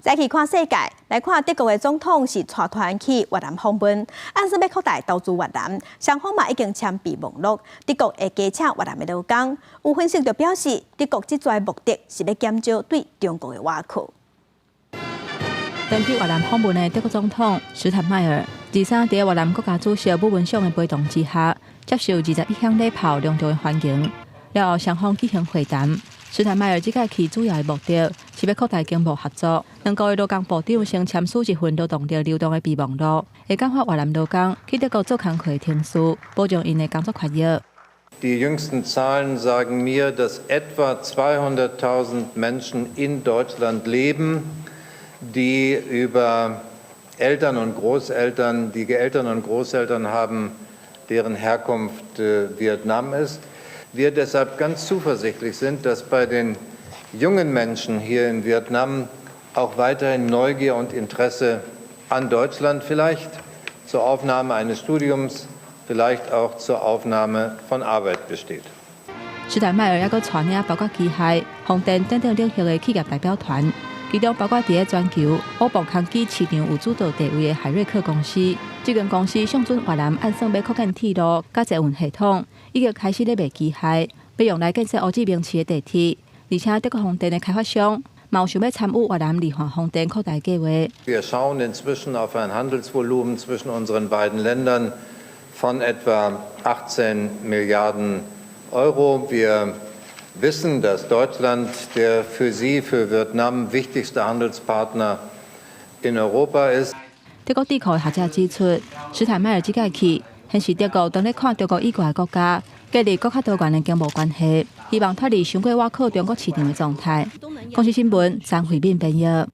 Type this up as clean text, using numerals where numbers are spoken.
再去看世界，來看德國的總統是帶團去越南訪問，按算欲擴大投資越南，雙方嘛已經簽備忘錄。德國會加請越南的勞工，有分析就表示，德國這擺目的是欲減少對中國的倚靠。轉去越南訪問的德國總統施坦邁爾，23佇越南國家主席武文賞的陪同之下，接受21響禮炮隆重的歡迎，了後雙方舉行會談。施坦邁爾這擺去主要的目的是欲擴大經貿合作。兩國的勞工部長先簽署一份勞動力流動的備忘錄，會簡化越南勞工去德國做工課的程序，保障𪜶的工作權益。 Die jüngsten Zahlen sagen mir, dass etwa 200.000 Menschen in Deutschland leben, die über Eltern und Großeltern, die Eltern und Großeltern haben, deren Herkunft Vietnam ist. Wir deshalb ganz zuversichtlich sind, dass bei den jungen Menschen hier in Vietnam auch weiterhin Neugier und Interesse an Deutschland, vielleicht zur Aufnahme eines Studiums, vielleicht auch zur Aufnahme von Arbeit besteht. 施坦邁爾猶閣帶領包括機械、風電等等領域的企業代表團，其中包括佇咧全球烏磅空機市場有主導地位的海瑞克公司。這間公司上準越南按算欲擴建鐵路佮捷運系統，已經開始咧賣機械，欲用來建設胡志明市的地鐵。而且德國風電的開發商嘛有想欲參與越南離岸風電擴大計劃。 Wir schauen inzwischen auf ein Handelsvolumen zwischen unseren beiden Ländern von etwa 18 Milliarden Euro. Wir wissen, dass Deutschland der für Sie, für Vietnam wichtigste Handelspartner in Europa ist. 德國智庫的學者指出，施坦邁爾這擺去，顯示德國當咧看中國以外的國家建立閣較多元的經貿關係，希望脫離傷過倚靠中國市場的狀態。公視新聞張惠敏編譯。